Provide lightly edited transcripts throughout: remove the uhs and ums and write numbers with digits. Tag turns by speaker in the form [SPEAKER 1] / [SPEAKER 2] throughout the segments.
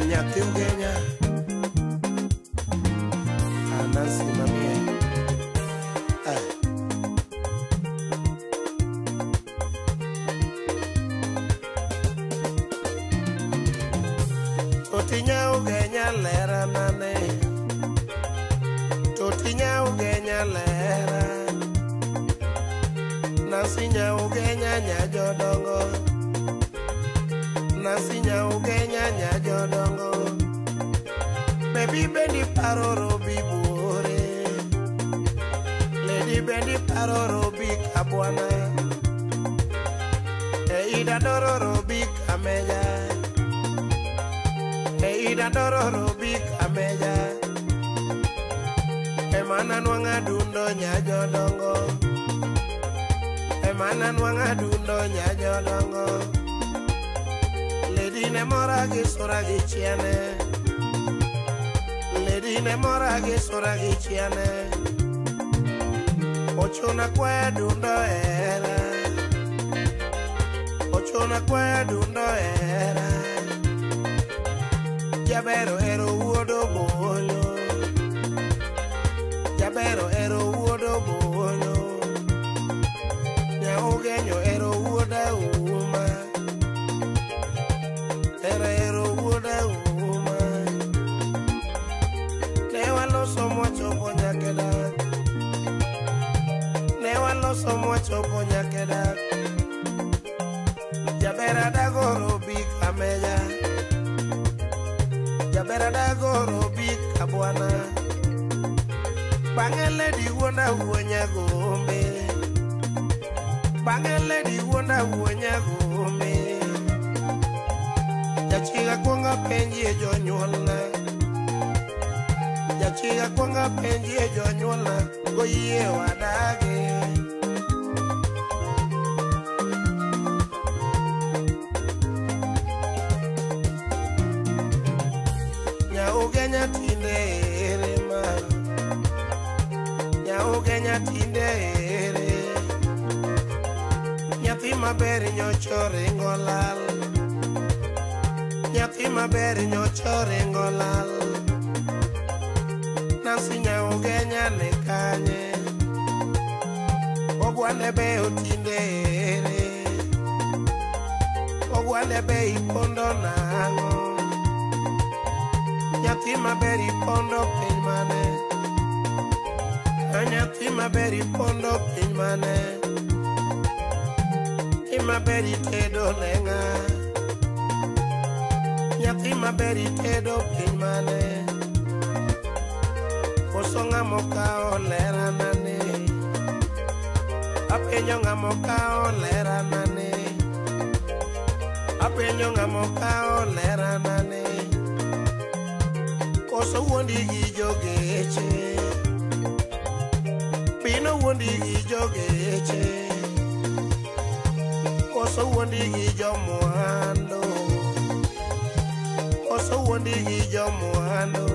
[SPEAKER 1] Nyathi Ugenya Anansi mamie. Totinya Ugenya lera nane. Totinya Ugenya lera. Nansi nya Ugenya nya jodongo. Nansi nya Ugenya nya jodongo. Baby bendi paroro bi buore. Lady bendi paroro bi kabwana. Eida dororo bi kameja. Eida dororo bi kameja. Emana nwanga dundo nya jodongo. Emana nwanga dundo nya jodongo. Lady ne mora gi sora gi chiene. Lady ne mora gi sora gi chiene. Ochuna kwa dundo era. Ochuna kwa dundo era. Jabero ero wuodo bolo. Jabero ero wuodo bolo. Nya Ugenyo ero wuoda uma. Era ero wuoda uma. Ne waloso mwachopo nyaka dak. Ne waloso mwachopo nyaka dak. Jabera dagoro bi kameja. Jabera dagoro bi kabwana. Bang'e lady wuonda wuo nyagombe. Bang'e lady wuonda wuo nyagombe. Jachiga kuongo penjie jonyuolna. Jachiga kuongo penjie jonyuolna. Goyie wadagi. Nya Ugenya tinde ere ma. Nya Ugenya tinde ere. Nyathi maber nyocha ringo lal. Nyathi maber nyocha ringo lal. Nansi nya Ugenya ne kanye. Ogwande be otinde ere. Ogwande be ipondo nang'o. Nyathi maber ipondo piny mane. Nyathi maber ipondo piny mane. Nyathi maber itedo ne ng'a. Nyathi maber itedo piny mane. Koso ng'ama okawo lera nane. Apenjo ng'ama okawo lera nane. Apenjo ng'ama okawo lera nane. Koso wuondi gi jogeche. Pino wuondi gi jogeche. Koso wuondi gi jomwando. Koso wuondi gi jomwando.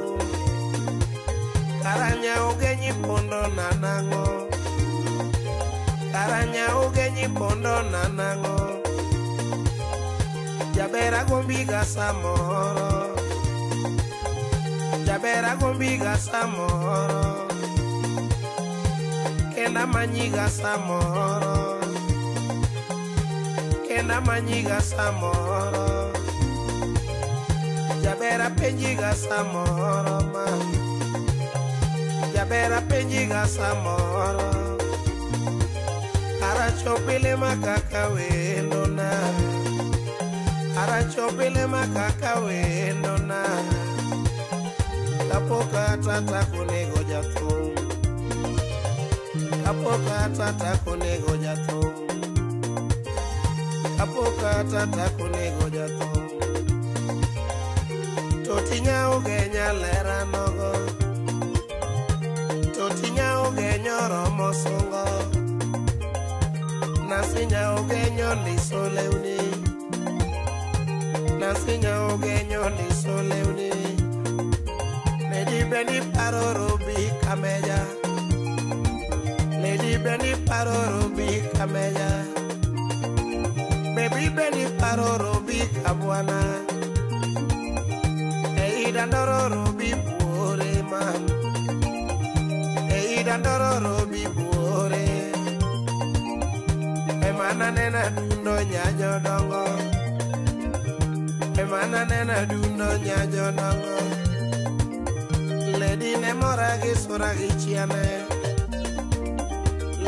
[SPEAKER 1] Kara nya Ugenyi pondo na nang'o. Kara nya Ugenyi pondo na nang'o. Jabera gombiga samoro. Jabera gombiga samoro. Kenda manyiga samoro. Kenda manyiga samoro. Jabera penjiga samoro ma. Jabera penjiga samoro. Aracho pile makaka wendo na. Aracho pile makaka wendo na. Kapoka tata kunego jathum. Kapoka tata kunego jathum. Kapoka tata kunego jathum. Totinya Ugenya lera nogo. Totinya Ugenyo romo sungo. Nansi nya Ugenyo ndiso lewni. Nansi nya Ugenyo ndiso lewni. Lady bendi paroro bi kameja. Lady bendi paroro bi kameja. Baby bendi paroro bi kabwana. Eidandororo bibuore mam, eidandororo bibuore. Emana nena dundo nyajodongo, emana nena dundo nyajodongo. Lady ne mora gi sura gi chiane,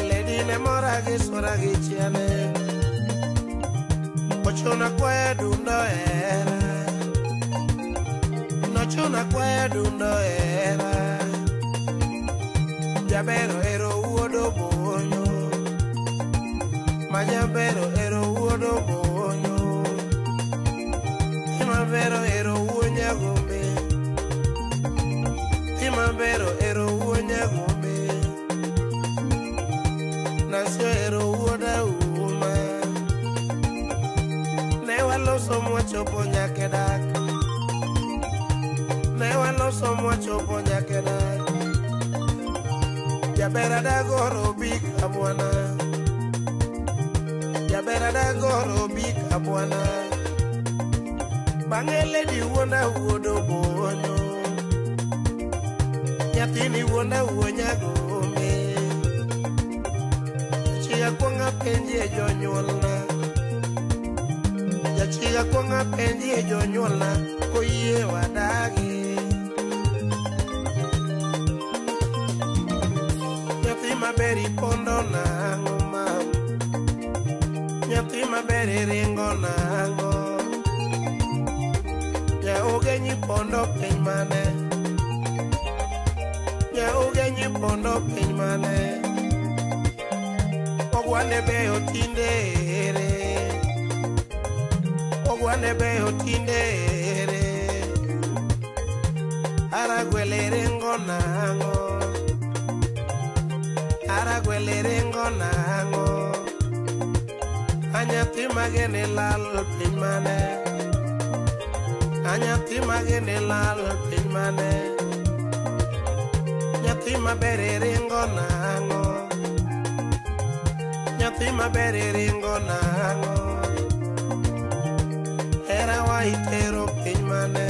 [SPEAKER 1] lady ne mora gi sura gi chiane. Ochuna kwaya dundo era, nochuna kwaya dundo era. Jabero ero wuodo bonyo, majabero ero wuodo bonyo. Imabero ero wuo nyagombe, imabero ero wuo nyagombe. Nasio ero wuoda uma. Ne waloso mwachopo nyaka dak, ne waloso mwachopo nyaka dak. Jabera dagoro bika bwana, jabera dagoro bika bwana. Bang'e lady wuonda wuodo bonyo, nyathini wuonda wuo nyagombe. Jachiga kuong apenjie jonyuolna, jachiga kuong apenjie jonyuolna koyie wadagi. Nyathi maber ipondo nang'o mam, nyathi maber iringo nang'o. Nyaogenyi pondo piny mane, nyaogenyi pondo piny mane. Ogwande beyo tinde ere, ogwande beyo tinde ere. Aragwele ringo nang'o, aragwele ringo nang'o. Anyathi magene lal piny mane, anyathi magene lal piny mane. Nyathi maber ringo nang'o, nyathi maber ringo nang'o. Hera wa itero piny mane,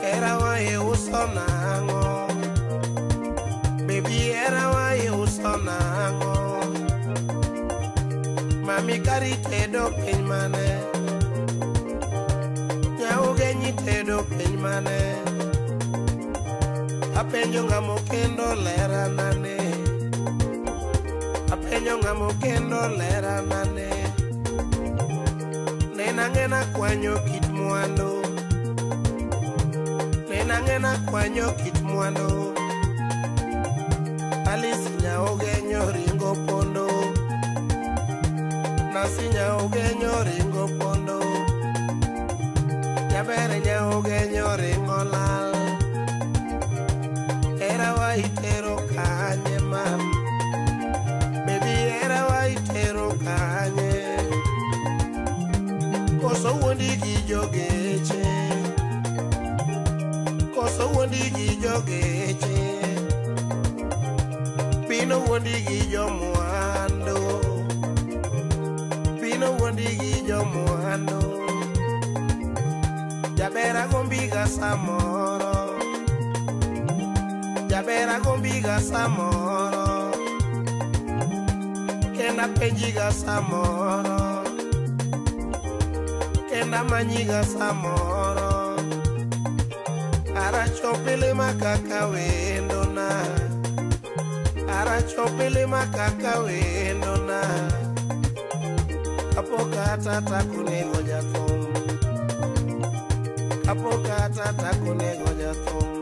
[SPEAKER 1] hera wa iuso nang'o. Baby hera wa iuso nang'o. Mami kari tedo piny mane, nyaogenyi tedo piny mane. Apenjo ng'amo kendo lera nane, apenjo ng'amo kendo lera nane. Nena ng'ena kwanyo kit mwandu, nena ng'ena kwanyo kit mwandu. Alice nyaogenyo ringo pondo, Nasi nyaogenyo ringo pondo. Jabere nyaogenyo ringo lal. Hera wa itero kanye mam, baby hera wa itero kanye. Koso wuondi gi jogeche, koso wuondi gi jogeche. Pino wuondi gi jomwandu, pino wuondi gi jomwandu. Jabera gombiga samoro, jabera gombiga samoro. Kenda penjiga samoro, kenda manyiga samoro. Arachopile makaka wendona, arachopile makaka wendona. Kapoka tata kunego jathum, kapoka tata kunego jathum.